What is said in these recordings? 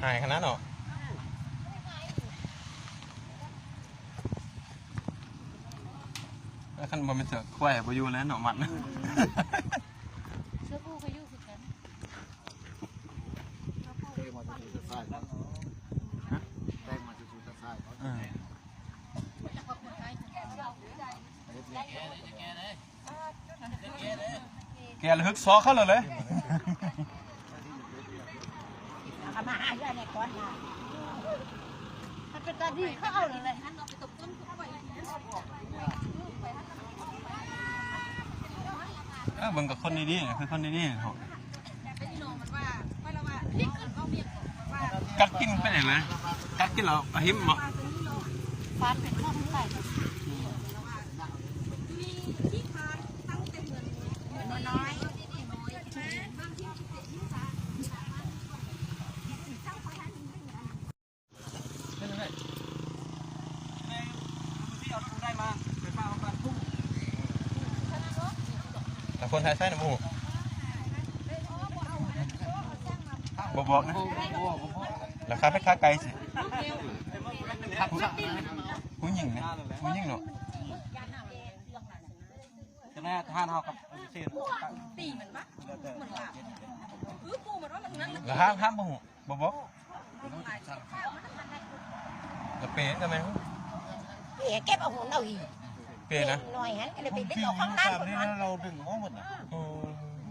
ຫາຍຂະໜາດເນາະ. ຄັນບໍ່ແມ່ນເສືອຄວາຍບໍ່ຢູ່ແລ້ວເນາະມັນ. ເສືອຜູ້ກໍຢູ່ຄືກັນ. ເອີ. ແກ່ລະຮຶກຊອກເຂົາແລ້ວແຫຼະ. ເອົາມາຫາເຮືອນນີ້ກ່ອນນະ. ມັນເປັນຕາດີເຂົາເອົາແລ້ວແຫຼະ. ເອີ ເບິ່ງກັບຄົນດີໆ ຄືຄົນດີໆເນາະ. ກັດກິນເປັນຫຍັງນະ? ກັດກິນແລ້ວອະຫິມບໍ່? ຟາດເປັນຂອງໃສ່ ແລ້ວຄົນໄທໃສ່ນຳໝູ່ ບໍ່ບອກນະ. ລາຄາເປັດຂາໄກ່ຊິ ຜູ້ຍິງນະ ຜູ້ຍິງເນາະ. ຈະໄດ້ທະຫານເຮົາກັບ ລະຫ້າມ ຫ້າມບໍ່ຮູ້ ບໍ່ບອກ. ລະເປນກໍແມ່ນ ເປເກັບເອົາຫົນເອົາອີກ ເປນະ ໜ້ອຍຫັ້ນກໍເລີຍໄປດຶງເອົາຂ້າງຫຼັງພຸ້ນນະ. ລາວດຶງອອກໝົດນະ. ໂອ້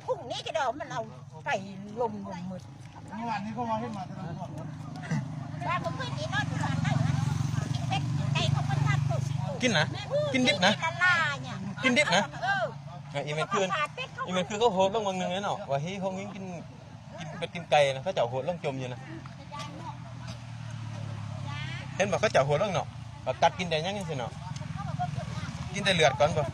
ພຸ້ງນີ້ກໍດອກມັນເອົາໄປລົມລົມໝົດ. ເມື່ອວານນີ້ກໍວ່າເຫັນມາແຕ່ລະພວກ ວ່າມື້ຄືນນີ້ນອນຢູ່ບ້ານໄດ້ຫັ້ນ ກິນເປັດກິນໄກ່ເຂົາເພິ່ນທາດໂຕຊິໂຕ ກິນນະ ກິນດິບນະ ກິນດິບນະ. ເອີ ອີແມ່ນຄື ອີແມ່ນຄືເຂົາໂພສລົງວັນໜຶ່ງເນາະ ວ່າເຮີ້ຍ ພວກຍິງກິນ ກິນເປັດກິນໄກ່ນະ ເຂົາເຈົ້າໂຫດລົງຈົມຢູ່ນະ. ເຫັນບໍ່ ເຂົາເຈົ້າໂຫດລົງເນາະ ວ່າກັດກິນໄດ້ຫຍັງຈັ່ງຊີ້ເນາະ ກິນແຕ່ເລືອດກ່ອນບໍ່.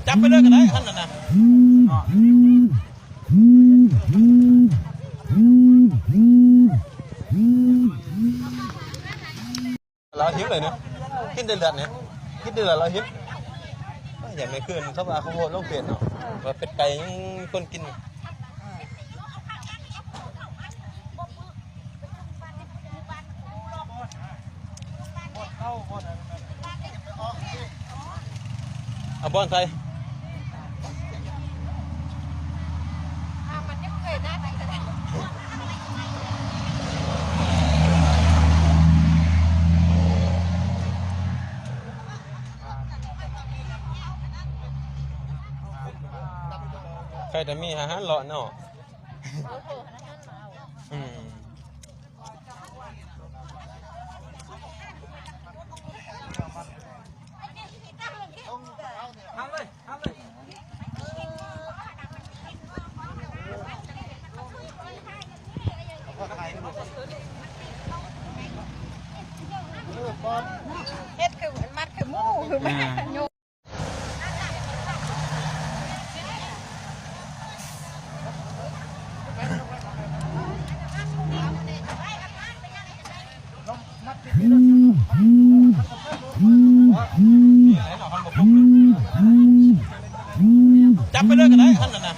ຈັບໄປເລີຍກໍໄດ້ ຄັນນັ້ນນະ. ລາວຫິວເລີຍເນາະ ກິນແຕ່ເລືອດນີ້ ກິນແຕ່ເລືອດລາວຫິວ. ໂອ້ຍ ຢ່າແມ່ນຄືເຂົາວ່າເຂົາໂພສລົງເຟສເນາະ ວ່າເປັດໄກ່ຍັງມີຄົນກິນ. ເອົາບ່ອນໃສ່ ໃຄ່ແຕ່ມີອາຫານເລາະເນາະ. ອືມ. ເຮັດຄືມັດຄືໝູຄືໝາ. ອ່າ. ຈັບໄປເລີຍກໍໄດ້ ຄັນນັ້ນນະ.